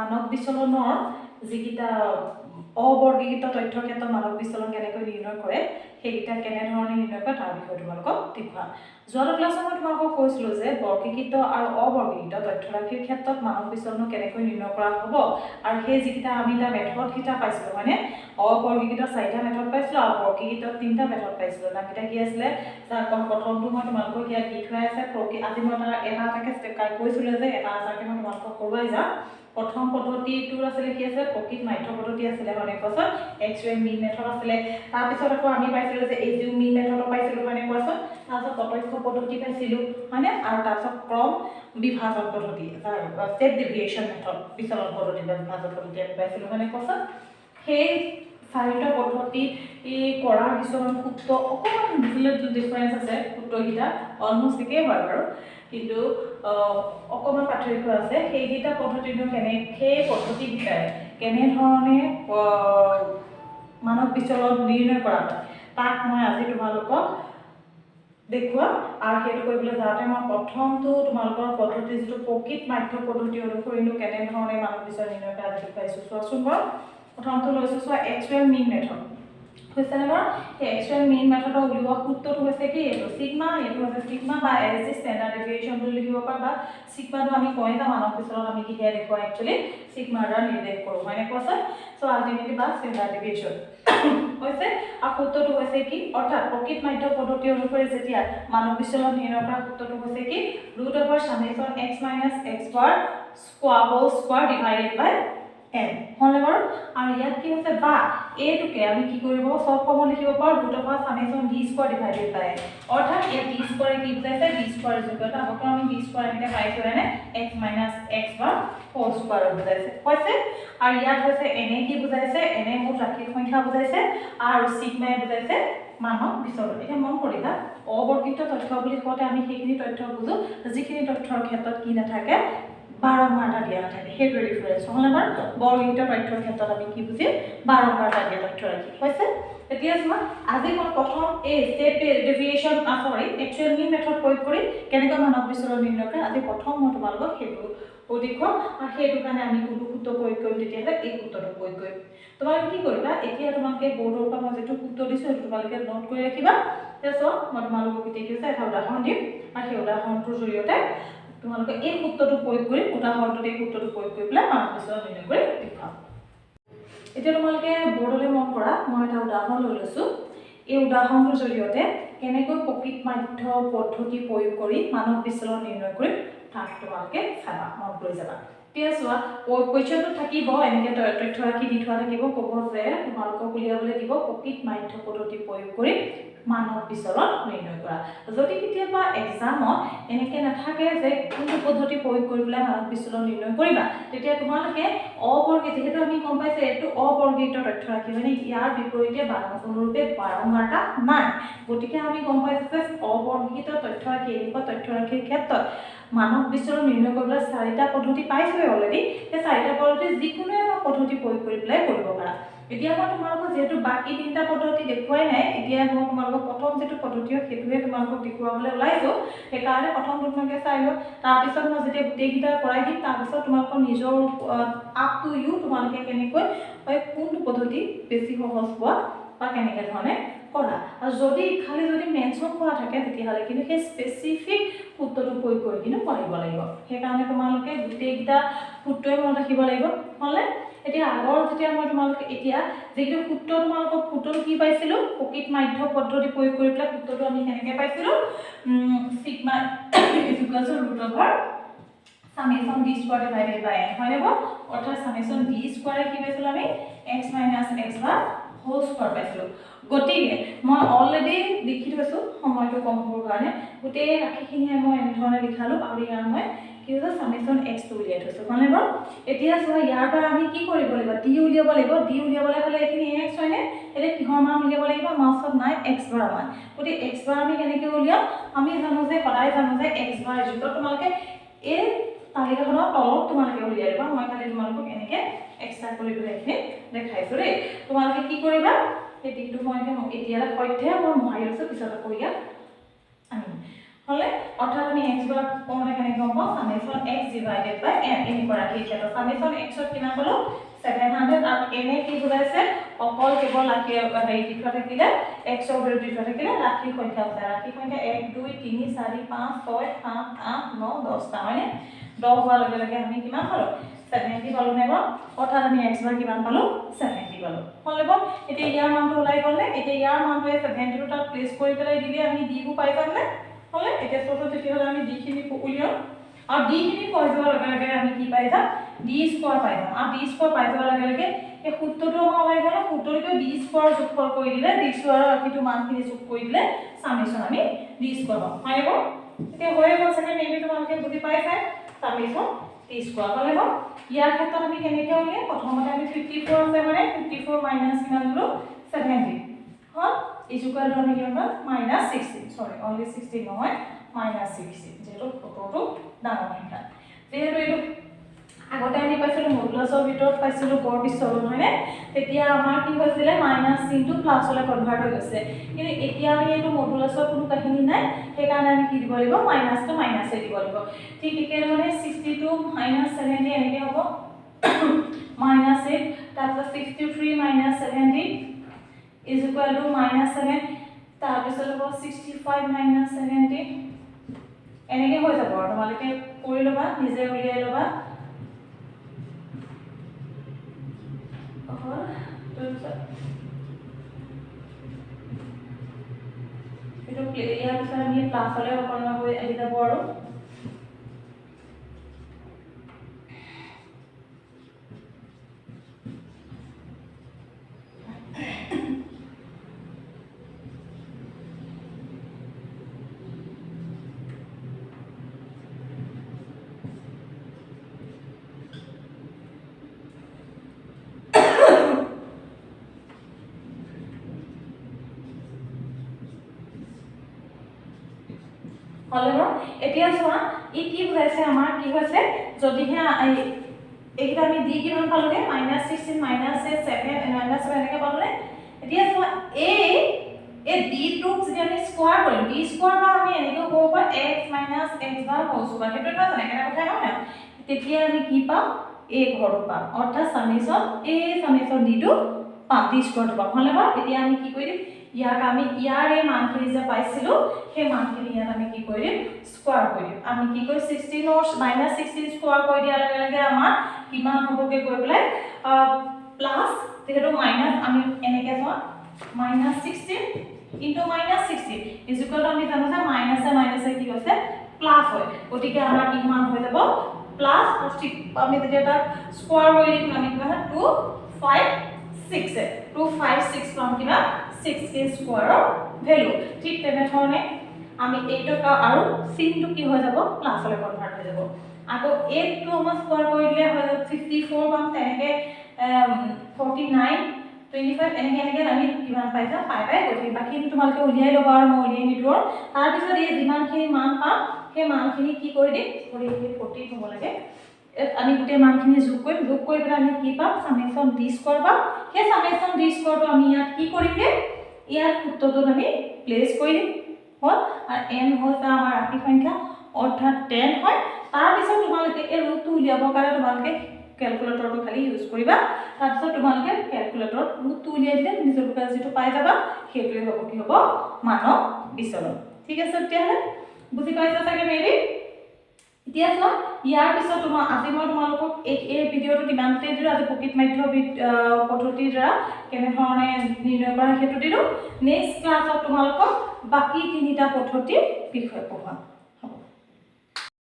মানক বিচলনৰ যিকেইটা অবৰ্গীকৃত তথ্যৰ ক্ষেত্ৰত মানক বিচলন কেনেকৈ নিৰ্ণয় কৰে, সেইকেইটা কেনেধৰণে নিৰ্ণয় কৰে, তাৰ বিষয়ে তোমালোকক দেখুৱাম। যোৱাটো ক্লাছত মই তোমালোকক কৈছিলোঁ যে বৰ্গীকৃত আৰু অবৰ্গীকৃত তথ্যৰাশিৰ ক্ষেত্ৰত মানক বিচলনো কেনেকৈ নিৰ্ণয় কৰা হ'ব আৰু সেই যিকেইটা আমি তাৰ মেথডকেইটা পাইছিলোঁ, হয়নে? অবৰ্গীকৃত চাৰিটা মেথড পাইছিলোঁ আৰু বৰ্গীকৃত তিনিটা মেথড পাইছিলোঁ। নামকেইটা কি আছিলে? তাৰ প্ৰথমটো মই তোমালোকক ইয়াত দি থোৱাই আছে। আজি মই তাৰ এটা এটাকৈ ষ্টেপ কৈছিলোঁ যে এটা এটাকৈ মই তোমালোকক কৰোৱাই যাম। প্ৰথম পদ্ধতিটোৰ আছিলে কি আছিলে? প্ৰকৃত মাধ্য পদ্ধতি আছিলে, হয়নে কোৱাচোন? একচুৱেল মিন মেথড আছিলে। তাৰপিছত আকৌ আমি পাইছিলোঁ যে এজিউম মিন মেথডো পাইছিলোঁ, হয়নে কোৱাচোন? তাৰপিছত প্ৰত্যক্ষ পদ্ধতি পাইছিলোঁ, হয়নে? আৰু তাৰপিছত ক্ৰম বিভাজন পদ্ধতি, ষ্টেপ ডিভিয়েশ্যন মেথড, বিচলন পদ্ধতি বা বিভাজন পদ্ধতি আমি পাইছিলোঁ, হয়নে কোৱাচোন? সেই চাৰিটা পদ্ধতি কৰাৰ কিছুমান সূত্ৰ অকণমান ডিফাৰেঞ্চ আছে। সূত্ৰকেইটা অলমষ্ট একেই হয় বাৰু, কিন্তু অকণমান পাৰ্থক্য আছে। সেইকেইটা পদ্ধতিনো সেই পদ্ধতিকেইটাই কেনেধৰণে মানক বিচলন নিৰ্ণয় কৰা হয়, তাক মই আজি তোমালোকক দেখুৱাম। আৰু সেইটো কৰিবলৈ যাওঁতে মই প্ৰথমটো তোমালোকৰ পদ্ধতি, যিটো প্ৰকৃত মাধ্য পদ্ধতি অনুসৰিনো কেনেধৰণে মানক বিচলন নিৰ্ণয় কৰা আজি দেখুৱাইছোঁ। চোৱাচোন বাৰু, প্ৰথমটো লৈছোঁ চোৱা, একচুৱেল মিন মেথড হৈছেনে বাৰু? সেই একচুৱেল মিন মেথডৰ উলিওৱা সূত্ৰটো হৈছে কি? এইটো ছিগমা, এইটো হৈছে ছিগমা বা এছ ডি, ষ্টেণ্ডাৰ্ড ডেভিয়েশ্যন বুলি লিখিব পাৰা। বা ছিগমাটো আমি কওঁ যে মানক বিচলন আমি কিহেৰে দেখুৱাওঁ? একচুৱেলি ছিগমাৰ দ্বাৰা নিৰ্দেশ কৰোঁ, হয়নে কোৱাচোন? চ' আল্টিমেটলি বা ষ্টেণ্ডাৰ্ড ডেভিয়েশ্যন হৈছে। আৰু সূত্ৰটো হৈছে কি? অৰ্থাৎ প্ৰকৃত মাধ্য পদ্ধতি অনুসৰি যেতিয়া মানক বিচলন নিৰ্ণয় কৰা সূত্ৰটো হৈছে কি? Root over summation x minus x bar square whole square divided by n, হ'লনে বাৰু? আৰু ইয়াত কি হৈছে? বা এইটোকে আমি কি কৰিব চব ফৰ্মত লিখিব পাৰোঁ, root over summation d square divided by n। অৰ্থাৎ ইয়াত ডি স্কোৱাৰে কি বুজাইছে? D square is equal to, আগতে আমি ডি স্কোৱাৰ এনেকৈ পাইছোঁ, হয়নে? X minus x bar whole স্কোৱাৰত বুজাইছে, হৈছে। আৰু ইয়াত হৈছে এনে কি বুজাইছে? এনে মুঠ ৰাশিৰ সংখ্যা বুজাইছে আৰু ছিগমাই বুজাইছে মানক বিচলন। এতিয়া মন কৰিবা, অবৰ্গীকৃত তথ্য বুলি কওঁতে আমি সেইখিনি তথ্য বুজোঁ যিখিনি তথ্যৰ ক্ষেত্ৰত কি নাথাকে? বাৰম্বাৰতা দিয়া নাথাকে। সেইটোৱে ডিফাৰেঞ্চ, নহ'লে বাৰু বৰ্গীকৃত তথ্যৰ ক্ষেত্ৰত আমি কি বুজিম? বাৰম্বাৰতা দিয়া তথ্য ৰাশি হৈছে। এতিয়া চোৱা, আজি মই প্ৰথম এই step deviation, sorry, actual mean method প্ৰয়োগ কৰি কেনেকৈ মানক বিচলন নিৰ্ণয় কৰে, আজি প্ৰথম মই তোমালোকক সেইটো দেখুৱাম। আৰু সেইটো কাৰণে আমি কোনটো সূত্ৰ প্ৰয়োগ কৰিম? তেতিয়াহ'লে এই সূত্ৰটো প্ৰয়োগ কৰিম। তোমালোকে কি কৰিবা এতিয়া? তোমালোকে বৰ্ডৰ পৰা মই যিটো সূত্ৰ দিছোঁ, সেইটো তোমালোকে নোট কৰি ৰাখিবা। এতিয়া চোৱা, মই তোমালোকক এতিয়া কি হৈছে, এটা উদাহৰণ দিম আৰু সেই উদাহৰণটোৰ জৰিয়তে তোমালোকে এই সূত্ৰটো প্ৰয়োগ কৰি, উদাহৰণটোত এই সূত্ৰটো প্ৰয়োগ কৰি পেলাই মানক বিচলন নিৰ্ণয় কৰি দেখুৱাম। এতিয়া তোমালোকে বৰ্ডলৈ মন কৰা, মই এটা উদাহৰণ লৈ লৈছোঁ। এই উদাহৰণটোৰ জৰিয়তে কেনেকৈ প্ৰকৃত মাধ্য পদ্ধতি প্ৰয়োগ কৰি মানক বিচলন নিৰ্ণয় কৰিম, তাক তোমালোকে চাবা, মন কৰি যাবা। এতিয়া চোৱা, কুৱেশ্যনটো থাকিব এনেকৈ, তথ্য ৰাশি দি থোৱা থাকিব, ক'ব যে তোমালোকক উলিয়াবলৈ দিব প্ৰকৃত মাধ্য পদ্ধতি প্ৰয়োগ কৰি মানক বিচলন নিৰ্ণয় কৰা। যদি কেতিয়াবা এক্সামত এনেকৈ নাথাকে যে কোনটো পদ্ধতি প্ৰয়োগ কৰি পেলাই মানক বিচলন নিৰ্ণয় কৰিবা, তেতিয়া তোমালোকে অবৰ্গীত, যিহেতু আমি গম পাইছোঁ এইটো অবৰ্গীকৃত তথ্য ৰাশি, মানে ইয়াৰ বিপৰীতে অনুৰূপে বাৰম্বাৰতা নাই। গতিকে আমি গম পাইছোঁ যে অবৰ্গীকৃত তথ্য ৰাশি, এনেকুৱা তথ্য ৰাশিৰ ক্ষেত্ৰত মানক বিচলন নিৰ্ণয় কৰিবলৈ চাৰিটা পদ্ধতি পাইছোঁৱেই অলৰেডি। সেই চাৰিটা পদ্ধতি যিকোনো এটা পদ্ধতি প্ৰয়োগ কৰি পেলাই কৰিব পাৰা। এতিয়া মই তোমালোকক যিহেতু বাকী তিনিটা পদ্ধতি দেখুৱাই নাই, এতিয়া মই তোমালোকক প্ৰথম যিটো পদ্ধতি হয়, সেইটোহে তোমালোকক দেখুৱাবলৈ ওলাইছোঁ। সেইকাৰণে প্ৰথমটো তোমালোকে চাই লোৱা। তাৰপিছত মই যেতিয়া গোটেইকেইটা কৰাই দিম, তাৰপিছত তোমালোকৰ নিজৰ আপ টু ইউ, তোমালোকে কেনেকৈ কোনটো পদ্ধতি বেছি সহজ পোৱা বা কেনেকৈ ধৰণে কৰা। আৰু যদি খালি যদি মেনশ্যন কৰা থাকে, তেতিয়াহ'লে কিন্তু সেই স্পেচিফিক সূত্ৰটো প্ৰয়োগ কৰি কিন্তু পঢ়িব লাগিব। সেইকাৰণে তোমালোকে গোটেইকেইটা সূত্ৰই মনত ৰাখিব লাগিব, হ'লনে? এতিয়া আগৰ যেতিয়া মই তোমালোকে এতিয়া যিটো সূত্ৰ তোমালোকক সূত্ৰটো কি পাইছিলোঁ? প্ৰকৃত মাধ্য পদ্ধতি প্ৰয়োগ কৰি পেলাই সূত্ৰটো আমি কেনেকৈ পাইছিলোঁ? Sigma is equals root over summation d square divided by n, হয়নে বাৰু? অৰ্থাৎ চামেশ্যন ডি স্কোৱাৰে কি পাইছিলোঁ আমি? X minus x bar whole square পাইছিলোঁ। গতিকে মই অলৰেডি লিখি থৈছোঁ, সময়টো কম হ'বৰ কাৰণে গোটেই ৰাশিখিনিয়ে মই এনেধৰণে লিখালোঁ আৰু ইয়াৰ মই কি হৈছে, চামেশ্যন এক্সটো উলিয়াই থৈছোঁ, হয়নে বাৰু? এতিয়া চোৱা, ইয়াৰ পৰা আমি কি কৰিব লাগিব? ডি উলিয়াব লাগিব। ডি উলিয়াবলৈ হ'লে এইখিনি এক্স হয়নে? এতিয়া কিহৰ মান উলিয়াব লাগিব? আমাৰ ওচৰত নাই এক্স বাৰ মান। গতিকে এক্স বাৰ আমি কেনেকৈ উলিয়াম? আমি জানো যে, সদায় জানো যে এক্স বাৰ যুগত তোমালোকে এই তালিকাখনৰ তলত তোমালোকে উলিয়াই দিবা। মই খালি তোমালোকক এনেকৈ এক্সট্ৰা কৰি পেলাই এইখিনি দেখাইছোঁ দেই। তোমালোকে কি কৰিবা? সেই দিনটো মই এতিয়া সধ্যে মই মোহাৰি লৈছোঁ, পিছত আকৌ ইয়াত আনিম। হ'লে অৰ্থাৎ আমি এক্স বাৰ কৰোঁতে কেনেকৈ গম পাওঁ? Summation x divided by n, এনেকুৱা ৰাশিৰ ক্ষেত্ৰত চামেশ্যন এক্সত কিমান পালোঁ? 700। আৰু এনে কি বুজাইছে? অকল কেৱল ৰাশি হেৰি দি থোৱা থাকিলে, এক্সৰ ভেলু দি থোৱা থাকিলে ৰাশিৰ সংখ্যা বুজায়। ৰাশিৰ সংখ্যা 1, 2, 3, 4, 5, 6, 7, 8, 9, 10টা, হয়নে? 10 হোৱাৰ লগে লগে আমি কিমান পালোঁ? 70 পালোঁ নে বাৰু? অৰ্থাৎ আমি এক্স বাৰ কিমান পালোঁ? 70 পালোঁ, হ'লনে বাৰু? এতিয়া ইয়াৰ মানটো ওলাই গ'লনে? এতিয়া ইয়াৰ মানটোৱে 70টো তাত প্লেচ কৰি পেলাই দিলে আমি ডিবোৰ পাই যামনে? হ'লে এতিয়া চোৱাচোন, তেতিয়াহ'লে আমি ডিখিনি উলিয়াওঁ আৰু ডিখিনি পাই যোৱাৰ লগে লগে আমি কি পাই যাম? ডি স্কোৱাৰ পাই যাম। আৰু ডি স্কোৱাৰ পাই যোৱাৰ লগে লগে এই সূত্ৰটো আমাৰ ওলাই গ'ল। সূত্ৰটোকে ডি স্কোৱাৰ যোগফল কৰি দিলে, ডি স্কোৱাৰৰ বাকীটো মানখিনি যোগ কৰি দিলে চামেশ্যন আমি ডি স্কোৱাৰ পাম, হয়নে বাৰু? এতিয়া হৈয়ে গ'ল চাগে, মেবি তোমালোকে বুজি পাইছাই। চামেশ্যন ডি স্কোৱাৰ হ'লে বাৰু ইয়াৰ ক্ষেত্ৰত আমি কেনেকৈ উলিয়াম? প্ৰথমতে আমি 54 আছে, হয়নে? 54 মাইনাছ কিমান ল'লোঁ? 70 হ'ল। ইজুকেল টু আমি কিমান পাম? মাইনাছ 16, চৰি, অনলি 16 নহয়, মাইনাছ 16, যিহেতু 17টো ডাঙৰ সংখ্যা। যিহেতু এইটো আগতে আমি পাইছিলোঁ মডুলাছৰ ভিতৰত পাইছিলোঁ গড় বিচলন, হয়নে? তেতিয়া আমাৰ কি হৈছিলে? মাইনাছ চিনটো প্লাছলৈ কনভাৰ্ট হৈ গৈছে। কিন্তু এতিয়া আমি এইটো মডুলাছৰ কোনো কাহিনী নাই, সেইকাৰণে আমি কি দিব লাগিব? মাইনাছটো মাইনাছে দিব লাগিব। ঠিক একেধৰণে 62 মাইনাছ 70 এনেকৈ হ'ব মাইনাছ 8। তাৰপিছত 63 minus 70 is equal to minus 7। তাৰপিছত হ'ব 65 মাইনাছ 70, এনেকৈ হৈ যাব। আৰু তোমালোকে কৰি ল'বা, নিজে উলিয়াই ল'বা। তাৰপিছত এইটো ইয়াৰ পিছত আমি প্লাছলৈ অকণমান হৈ আহি যাব। আৰু হ'লে বাৰু এতিয়া চোৱা, ই কি বুজাইছে? আমাৰ কি হৈছে? যদিহে এইকেইটা আমি দি কিমান পালোগৈ? Minus 16, minus 8, 7, minus 7 এনেকৈ পালোনে? এতিয়া চোৱা, এই ডিটোক যেতিয়া আমি স্কোৱাৰ কৰিম, ডি স্কোৱাৰ বা আমি এনেকৈও ক'ব পাৰোঁ x minus x bar whole square, সেইটো নহয় জানো? একেটা কথাই হয় নাই? তেতিয়া আমি কি পাম? এই ঘৰটো পাম, অৰ্থাৎ চামেশ্যন এই চামেশ্যন ডিটো পাম, ডি স্কোৱাৰটো পাম, হ'লে বাৰু। এতিয়া আমি কি কৰি দিম? ইয়াক আমি ইয়াৰ এই মানখিনি যে পাইছিলোঁ, সেই মানখিনি ইয়াত আমি কি কৰি দিম? স্কোৱাৰ কৰি দিম। আমি কি কৰি 16ৰ মাইনাছ 16 স্কোৱাৰ কৰি দিয়াৰ লগে লগে আমাৰ কিমান হ'বগৈ গৈ পেলাই? প্লাছ, যিহেতু মাইনাছ, আমি এনেকৈ চোৱা, minus 16 into minus 16 is equal to, আমি জানো যে মাইনাছে মাইনাছে কি হৈছে? প্লাছ হয়। গতিকে আমাৰ কিমান হৈ যাব? প্লাছ, আমি যেতিয়া তাক স্কোৱাৰ কৰি দিম, আমি কিমান? 256, 256 পাম। কিমান? 16 স্কোৱাৰৰ ভেলু। ঠিক তেনেধৰণে আমি এইটো আৰু চিনটো কি হৈ যাব? প্লাছলৈ কনভাৰ্ট হৈ যাব। আকৌ 8টো আমাৰ স্কোৱাৰ কৰি দিলে হৈ যাব 54 পাম। তেনেকৈ 49, 25, এনেকৈ এনেকৈ আমি কিমান পাই যাম? পাই পাই গৈ থাকিম। বাকীখিনি তোমালোকে উলিয়াই ল'বা আৰু মই উলিয়াই নিদিওঁ। আৰু তাৰপিছত এই যিমানখিনি মান পাম, সেই মানখিনি কি কৰি দিম? চৰি, 14 হ'ব লাগে। আমি গোটেই মানখিনি যোগ কৰিম। যোগ কৰি পেলাই আমি কি পাম? চামেশ্যন ডি স্কোৱাৰ পাম। সেই চামেশ্যন ডি স্কোৱাৰটো আমি ইয়াত কি কৰিমগৈ? ইয়াত সূত্ৰটোত আমি প্লেচ কৰি দিম, হ'ল। আৰু এন হৈছে আমাৰ ৰাশি সংখ্যা, অৰ্থাৎ 10 হয়। তাৰপিছত তোমালোকে এই ৰুটটো উলিয়াবৰ কাৰণে তোমালোকে কেলকুলেটৰটো খালি ইউজ কৰিবা। তাৰপিছত তোমালোকে কেলকুলেটৰত ৰুটটো উলিয়াই দিলে নিজৰ যিটো পাই যাবা, সেইটোৱে হ'ব কি হ'ব? মানক বিচলন। ঠিক আছে, তেতিয়াহ'লে বুজি পাইছা চাগে মেবি। এতিয়া চোৱা, ইয়াৰ পিছত তোমাৰ আজি মই তোমালোকক এই ভিডিঅ'টোত ইমানতে দিলোঁ। আজি প্ৰকৃত মাধ্য পদ্ধতিৰ দ্বাৰা কেনেধৰণে নিৰ্ণয় কৰা সেইটো দিলোঁ। নেক্সট ক্লাছত তোমালোকক বাকী তিনিটা পদ্ধতিৰ বিষয়ে পঢ়াম।